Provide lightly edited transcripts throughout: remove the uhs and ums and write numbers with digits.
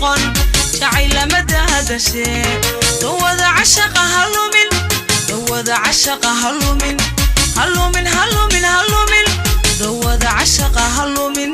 Noqon jacayl lama daadashe. Dawada cashaqa halumin, dawada cashaqa halumin, halumin, halumin, halumin, dawada cashaqa halumin.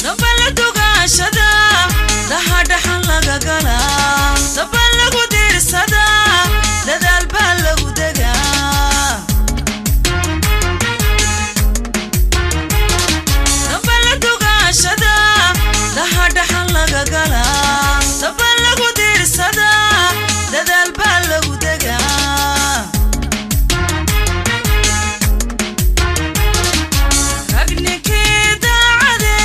Daba la dugaashada, daha dhaxan laga galaa, daba lagu diirsadaa, dadaal baa lagu degaa. Daba la dugaashada, daha dhaxan laga galaa, daba lagu diirsadaa, dadaal baa lagu degaa. Ragninkii daacade,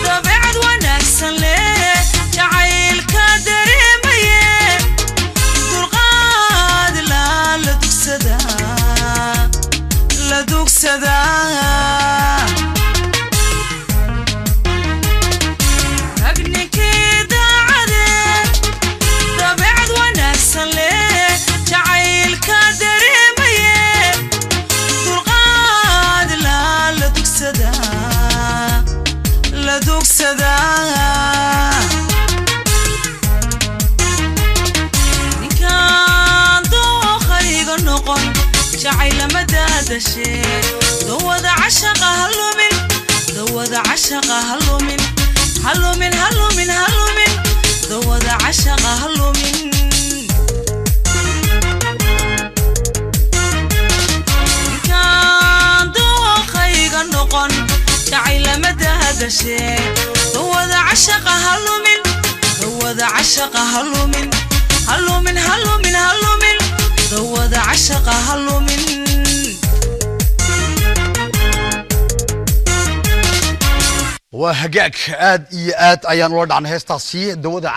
dabeecad wanaagsan leh, jacaylka dareemaye, dulqaad laa la dugsadaa, la dugsadaa. Ragninkii daacade, dabeecad wanaagsan leh, jacaylka dareemaye, dulqaad laa la dugsadaa, la dugsadaa. Ninkaan dookhayga noqon jacayl lama daadashe. Dawada cashaqa halumin, dawada cashaqa halumin, halumin, halumin, halumin, dawada cashaqa halumin. Ninkaan dookhayga noqon jacayl lama daadashe. Dawada cashaqa halumin, dawada cashaqa halumin, halumin, halumin, halumin, dawada cashaqa halumin. Waa hagaag, aad iyo aad ayaan ula dhacnay heestaasi, dawada.